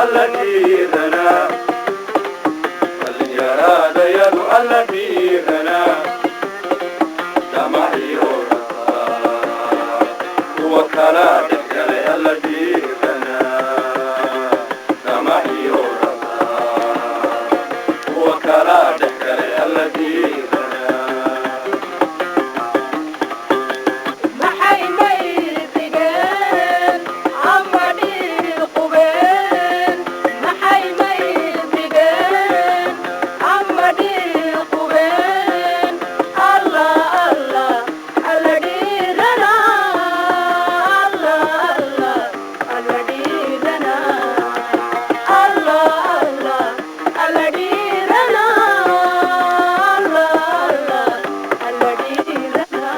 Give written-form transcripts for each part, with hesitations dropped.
Alla dhiiranaa, dhallinyaradayadu alla dhiiranaa, damaciyo rasaa kuwa kala dhexgalay alla dhiiranaa, damaciyo rasaa kuwa kala dhexgalay alla dhiiranaa. Maxay maydhigeen ama dhiiqubeen? Maxay maydhigeen ama dhiiqubeen? Allah Allah alla dhiirana, Allah Allah alla dhiirana, Allah Allah alla dhiirana, Allah Allah alla dhiirana.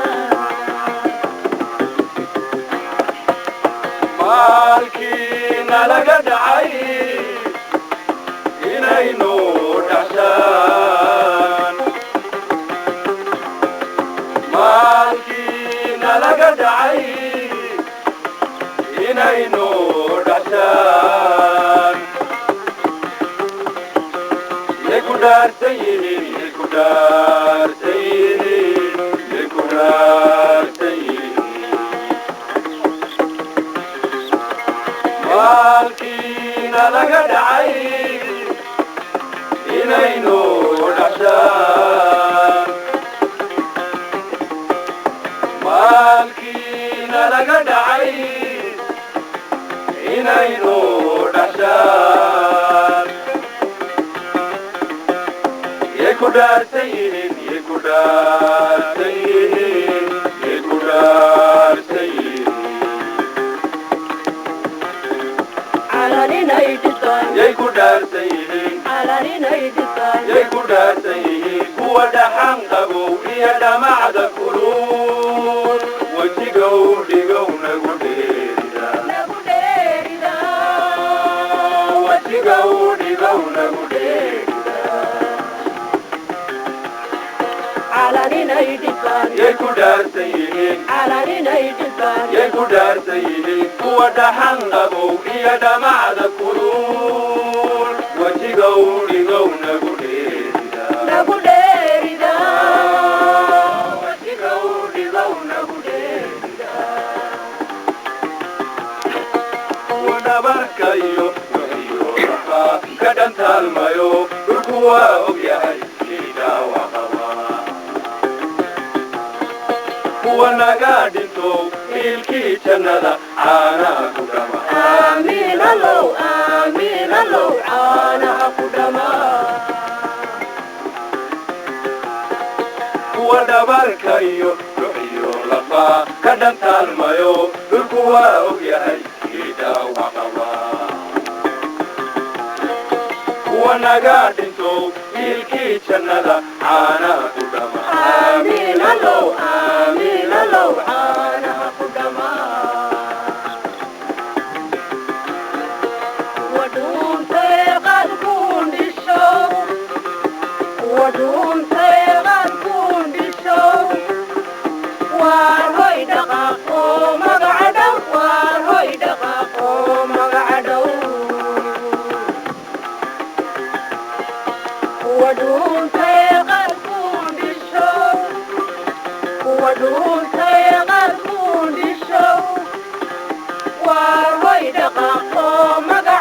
Maalkiina laga dhacay inaynu dhashaan, maalkiina laga dhacay inaynu dhashaan, yay ku dhaarsan yihiin, yay ku dhaarsan yihiin, yay ku dhaarsan yihiin? Maalkiina laga dhacay inaynu dhashaan, maalkiina laga dhacay inaynu dhashaan, yay ku dhaarsan yihiin, yay ku dhaarsan yihiin, yay ku dhaarsan yihiin? Calaninay dhisaan, Yay ku dhaarsan yihiin, calaninay dhisaan, yay ku dhaarsan yihiin? Kuwa dhaxan qabow iyo dhamacda kulul wejigow dhigow nagu dheerida, nagu dheerida, wejigow dhigow nagu dheerida. Calaninay dhisaan, Yay ku dhaarsan yihiin, calaninay dhisaan, yay ku dhaarsan yihiin? Kuwa dhaxan qabow iyo dhamacda kulul wejigow dhigow nagu dheerida, nagu dheerida, wejigow dhigow nagu dheerida. Kuwa dhabarka iyo wixiyo lafaa ka dhantaalmayo dhulku waa og yahay kii dhaawac qaba, kuwa naga dhinto hiilkii jannada caanaha ku dhama. Aamiin allow, aamiin allow, caanaha ku dhamaa. Kuwa dhabarka iyo ruxiyo lafaa ka dhantaalmayo dhulku waa og yahay kii dhaawac qaba, kuwa naga dhinto hiilkii jannada caanaha ku dhama. Aamiin allow, aamiin allow, caanaha ku dhamaa. Wadhuuntay qaadkuundhisho, wadhuuntay qaadkuundhisho, waar hoy dhaqaaqo magaca dhow, waar hoy dhaqaaqo magaca dhow. Wadhuuntay qaadkuundhisho, wadhuuntay qaadkuundhisho, waar hoy dhaqaaqo magaca